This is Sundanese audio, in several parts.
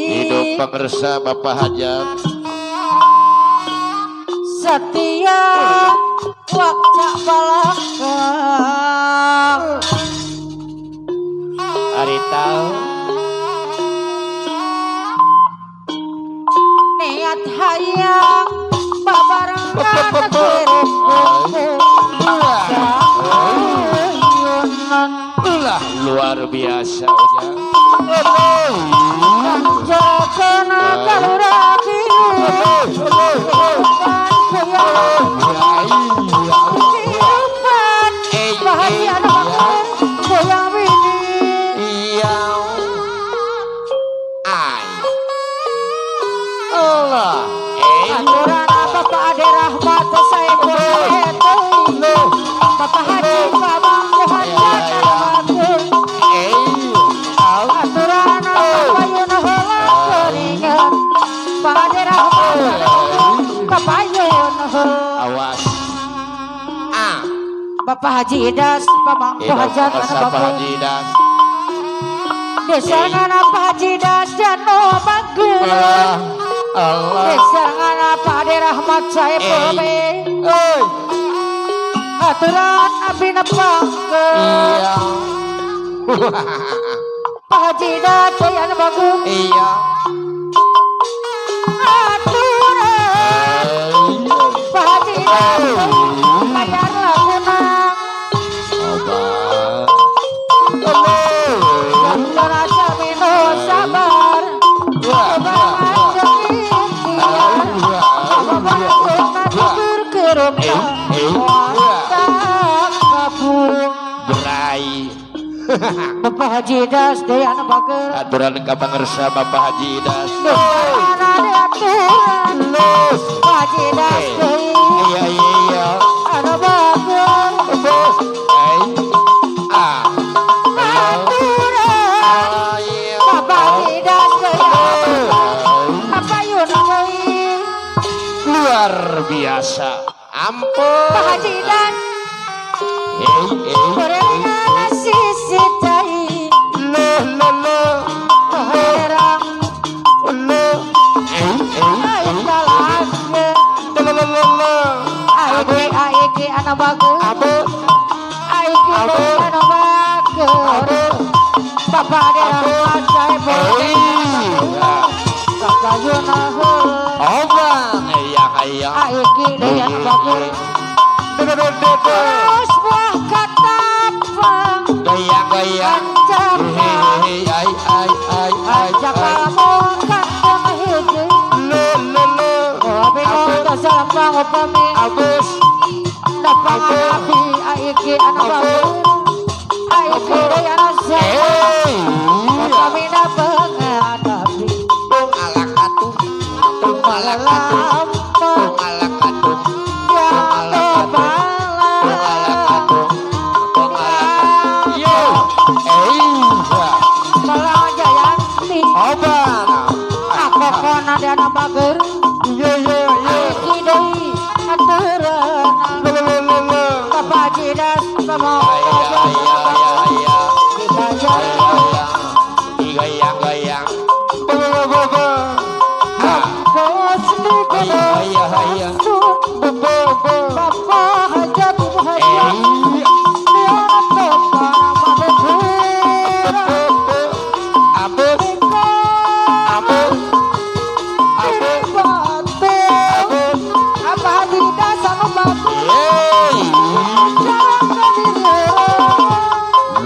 Hidup pemirsa Bapak Hajat setia wakca balakang Arita niat hayang babarengan luar biasa ujang. Bapak Haji Awas. Bapak Haji Idas, Bapak Hajat, Bapak Haji Idas. Desa ngana Pak Haji Idas dan Bagus. Desa ngana Pak Ade Rahmat Saipul. Aturan abdi nepangkeun. Iya. Pak Haji Idas doyan bagus. Iya. Aturan Pak Haji Idas bayar laguna. Sabar. Berai. Bapak Haji Das Dayana Bager. Aturan ka pangersa Bapak Haji Das. Pak Haji Das iya iya. Anu bager. Bos. Aturan Bapak Haji Das Dayana. Apa yun luar biasa. Ampun. Pak Haji Dan. Gorengan sisi cai. Lo lo lo. Herang. Lo. Ai talake. Lo lo lo lo. Aiki aiki anak bagus. Abu. Aiki anak bagus. Bapak Rahmat Saipul. Bapak Yunahu. Oba. Iya iya. Aiki deyan bagus. Terus buah katapang. Goyang goyang. Ai ai ai ai. Ajak kamu kantong hiji. Lo lo lo. Bingung tasampang upami. Abus. Lapang api aiki anak bagus. Aiki deyan sayang. Upami napengadapi. Tung alak atuh. Tung alak atuh. Tung alak atuh. Bager iya iya iya iki deui aturan lo lo lo lo Bapak Haji Das sama iya iya iya iya goyang goyang bo bo bo bos iya iya iya bo bo bo Bapak Hajat Ibu Hajat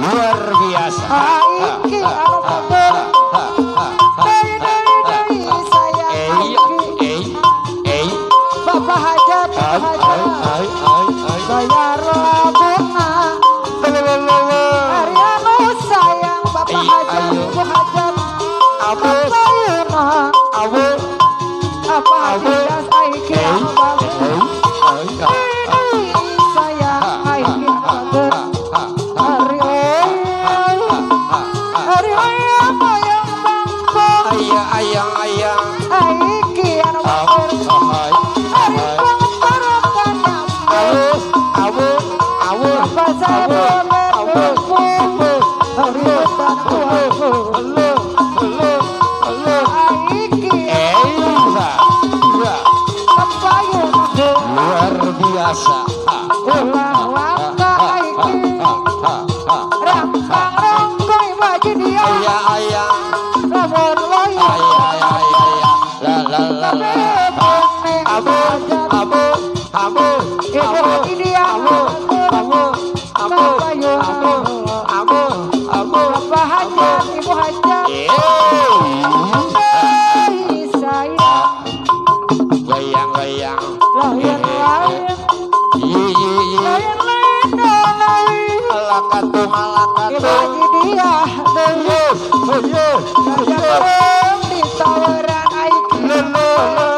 luar biasa. Bapak Hajat bayar laguna Ariano sayang Bapak Hajat Ibu Hajat Abu Abu Apa Hajat Aiki sayang Aiki Ari ayang ayang ayang ayang Aiki anu bager. biasa. Ulah waka iki rangkang rangkoi baju dia. Ayah ayah lamun loyo ayah ayah ayah la la la la. Abu abu abu ibu haji dia abu abu abu abu abu abu bapak hajat ibu hajat. Sayang goyang goyang lain lain ye ye ye lain lain lain alakatung ibu alakatung haji dia ye ye ye ditawaran aiki lo lo lo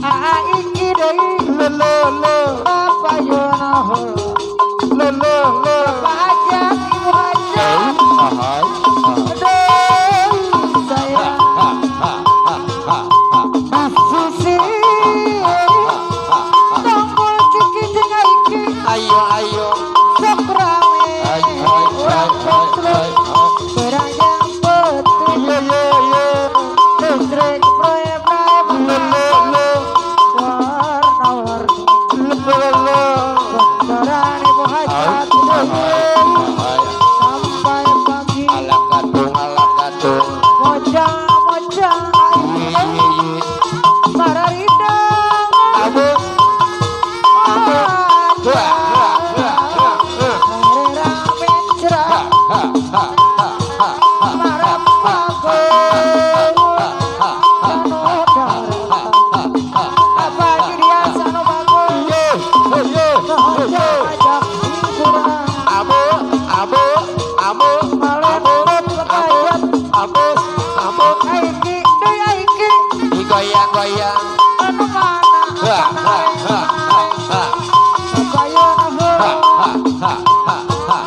aa iki deui lo lo lo bapak yono lo lo lo bapak hajat ibu hajat. Ahai Aduh sayang ha ha ha ha ha susi tongkol ciki jeung aiki ayo ayo sok rame ay ay ay ay ay berayang putih ye ye ye listrik proyek lo lo lo warna-warni lo lo lo kotoran ibu hajat ahai sampai pagi alakatung alakatung moja moja ye ye ye mararidang abu abu wah wah wah wah ha ha ha ha ha ye ye ye abu abu abu abu abu abu digoyang goyang ha ha ha ha ha ha ha ha ha ha ha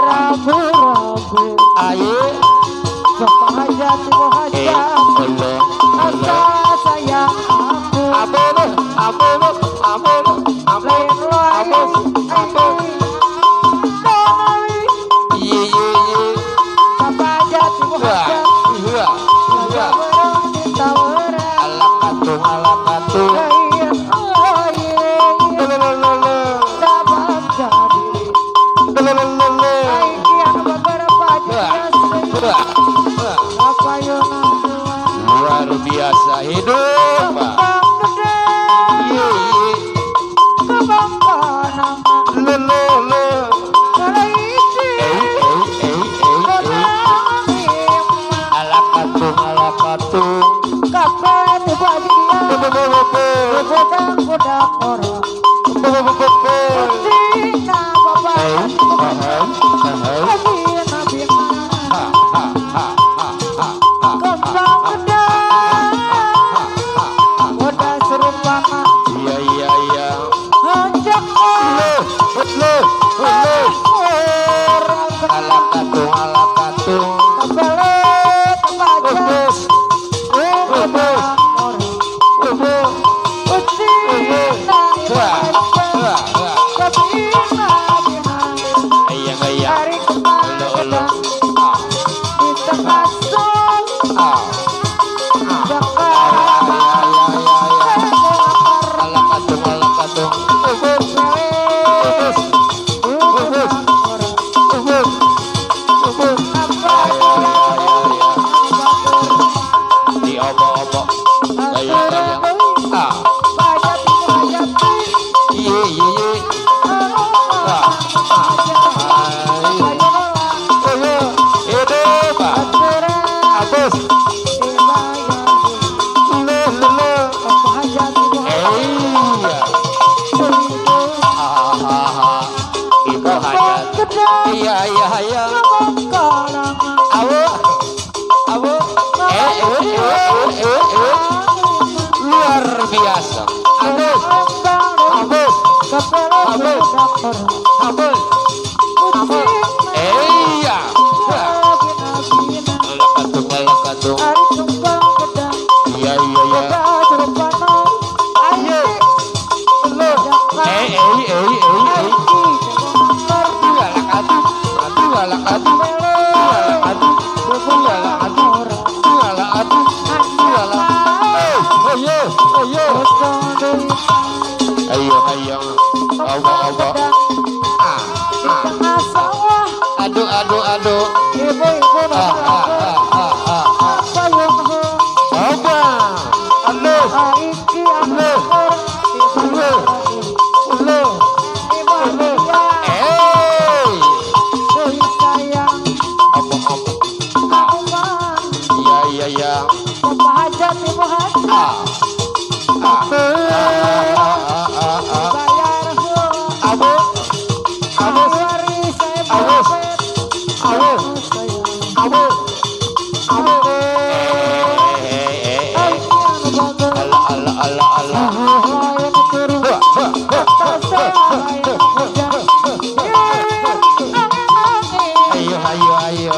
Rabu-rabu ayo Bapak hajat ibu eh hajat lo Asa sayang aku abu abu abu abu lain lain abu abu Doi ye ye ye Bapak hajat ibu wah hajat wah wah Ditawaran alakatung alakatung Lain lain lo lo lo lo Dapat jadi lo lo lo lo Aiki anu beberapa wah jelas wah wah Bapak Yona luar biasa hidup Pak. Kembang gede Ye ye Kembang panang lo lo lo Kalaiti eh eh eh eh eh alakatung alakatung Kapan ibu haji dia bo bo bo bo Budak budak orang bo bo bo bo Cina bapak eh ahai ahai Bina bina ha ha ha ha ha ha Kembang gede Udah serupa iya iya iya Hanjak lo lo lo orang alakatung alakatung Kebelet baca bos Budak orang bo Cina wah wah wah Bina bina ayang ayang Hari kembang lo lo gede ah Di tengah sol ah Jakarta alakatung alakatung bos bos bos bos diobok-obok ayang ayang ah ye ye ye ah ah ayo ayo hidup Pak. Abos lo lo lo iya ah ah ah ibu hajat iya iya iya awo awo eh eh eh eh eh luar biasa abos abos abos abos abos iya alakatung alakatung iya iya iya lo eh eh eh eh eh alakatu alakatu alakatu alakatu alakatu alakatu. Bapak hajat ibu hajat bayar Ayo ayo ayo.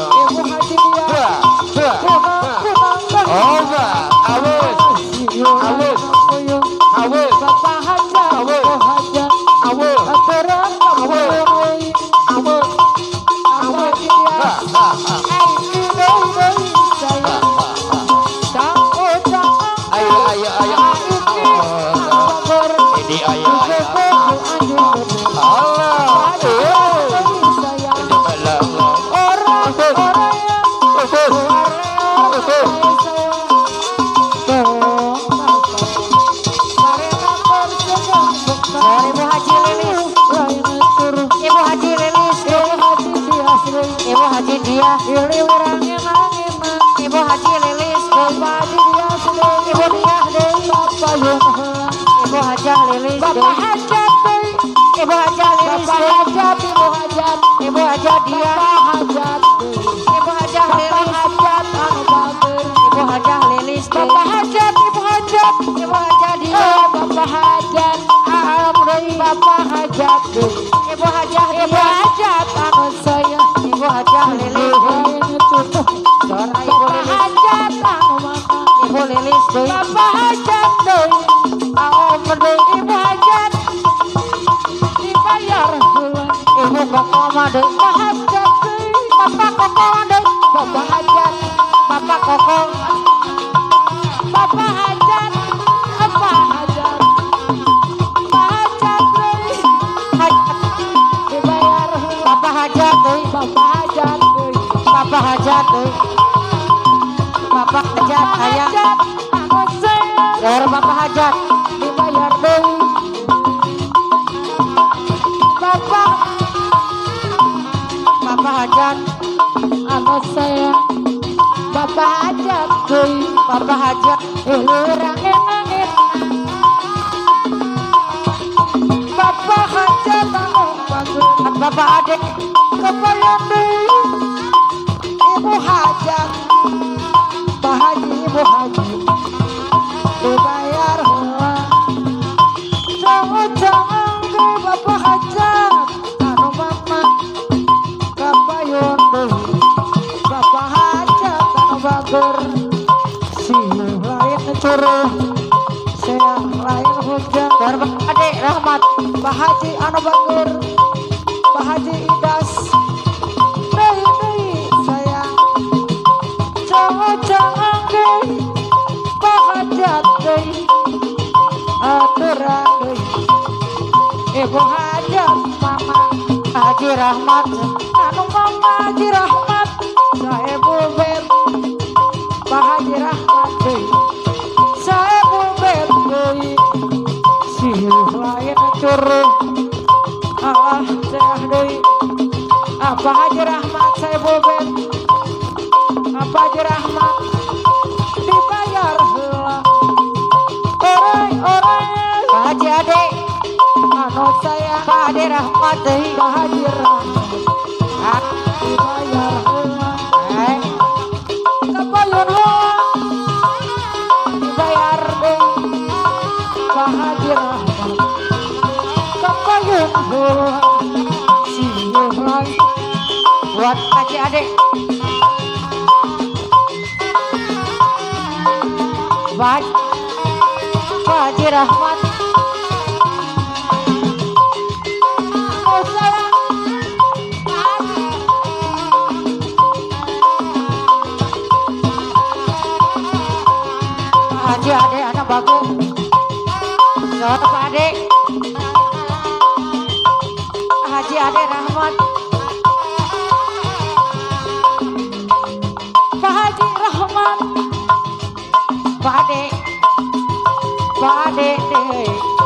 Ibu Haji Lilis, Ibu Diah Dewi, Ibu Hajah Lilis, Bapak Hajat Dewi, Ibu Hajah Lilis, Bapak Hajat, Ibu Hajat, Ibu Hajah Diah, Bapak Hajat Dewi, Ibu Hajah Lilis, Ibu Hajah Lilis, Bapak Hajat, Ibu Hajat, Ibu Hajah Diah, Bapak Hajat, Aam Dewi, Bapak Hajat Dewi, Ibu Hajah Ibu Hajat anu saya, Ibu Hajah Lilis, Ibu Hajat anu mama, Ibu Lilis deui, Bapak Hajat deui, aom deui, Ibu Hajat dibayar heula, Ibu Koko deui, Bapak Hajat deui, Bapak Koko deui, Bapak Hajat, Bapak Koko, Bapak Hajat, Bapak Hajat, Bapak Hajat deui, dibayar heula, Bapak Hajat deui, Bapak Hajat deui, Bapak Hajat deui. Bapak Hajat ayah, dari Bapak Hajat dibayar deui. Bapak, Bapak Hajat anu saya, Bapak Hajat deui, Bapak Hajat urang nangis. Bapak Hajat anu bagus, Bapak Adek kebayang deui. Ibu Hajat, Pak Haji, Ibu Haji dibayar heula. Jangan ke Bapak Hajat anu mama kapayon deui. Bapak Hajat anu bager, siuh lain curuh, seang lain hujan. Bapak Ade Rahmat, Pak Haji anu bager, Pak Haji Idas deui deui sayang. Jangan deui, Pak Hajat deui, aturan deui, Ibu Hajat mama, Haji Rahmat, anu mama Haji Rahmat, saebu bet, Pak Haji Rahmat deui, saebu bet deui, siuh lain curuh, alah seah deui, Pak Haji Rahmat saebu bet. Pak Haji Rahmat dibayar heula. Orai-orai Pak Haji Ade anu saya, Pak Ade Rahmat deui, Pak Haji Rahmat dibayar heula. Kapayon heula dibayar deui, Pak Haji Rahmat kapayon heula. Siuh lain buat Haji Ade. Pak Haji Rahmat Pak Haji Ade anak bagus. Pak Ade, Haji Ade Rahmat, Pak Haji Rahmat, Pak Ade, Pak Ade deui.